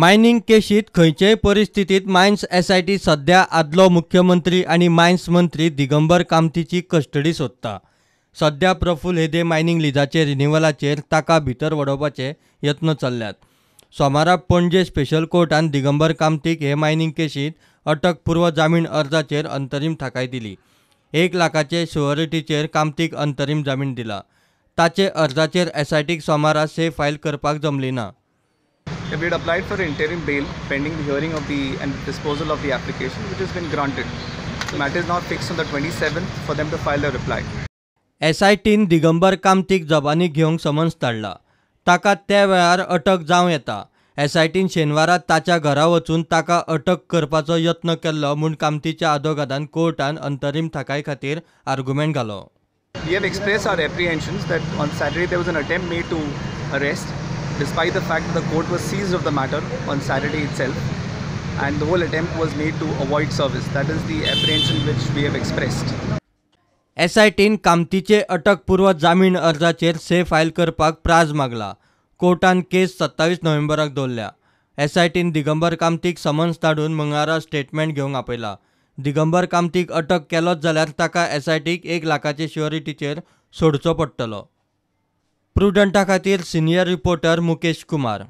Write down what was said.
Mining केशीत खंयचेय परिस्थितीत mines SIT सध्या आदलो मुख्यमंत्री आनी मायन्स मंत्री दिगंबर कामतीची कस्टडी सोदता. सध्या प्रफुल्ल हेदे मायनिंग लिजाचे रिन्युअलाचेर ताका भितर वडोवपाचे यत्न चल्ल्यात. सोमारा पणजे स्पेशल कोर्टान दिगंबर कामतीक हे मायनिंग केशीत अटकपूर्व जामीन अर्जाचेर अंतरीम थाकाय दिली. 1 लाखाचे शुअरिटीचेर कामतीक अंतरीम जामीन दिला. ताचे अर्जाचेर एसआयटीक सोमारा से फायल करपाक जमली ना. We had applied for interim bail pending the hearing of the and disposal of the application, which has been granted. The matter is now fixed on the 27th for them to file a reply. एसआयटीन Digambar कामतीक जबानी घेवंक summons धाडला. ताका त्या वेळार अटक जावं येता. एसआयटीन शेनवारा ताच्या घरा वचून ताका अटक करपाचो यत्न केल्लो म्हूण कामतीच्या आदोगादान कोर्टान अंतरीम थाकाय खातीर आर्गुमेंट घालो. We have expressed our apprehensions that on Saturday there was an attempt made to arrest, despite the fact that the court was seized of the matter on Saturday itself, and the whole attempt was made to avoid service. That is the apprehension which we have expressed. एसआयटीन कामतीचे अटकपूर्व जामीन अर्जाचेर से file करपाक प्राज मागला. कोर्टान केस 27 नोव्हेंबराक दवरल्या. एसआयटीन दिगंबर कामतीक summons धाडून मंगळारा statement घेवंक आपयला. दिगंबर कामतीक अटक केलोच जाल्यार ताका एसआयटीक 1 लाखाचे शुअरिटीचेर सोडचो पडटलो. प्रुडंटा खातीर सिनियर रिपोर्टर मुकेश कुमार.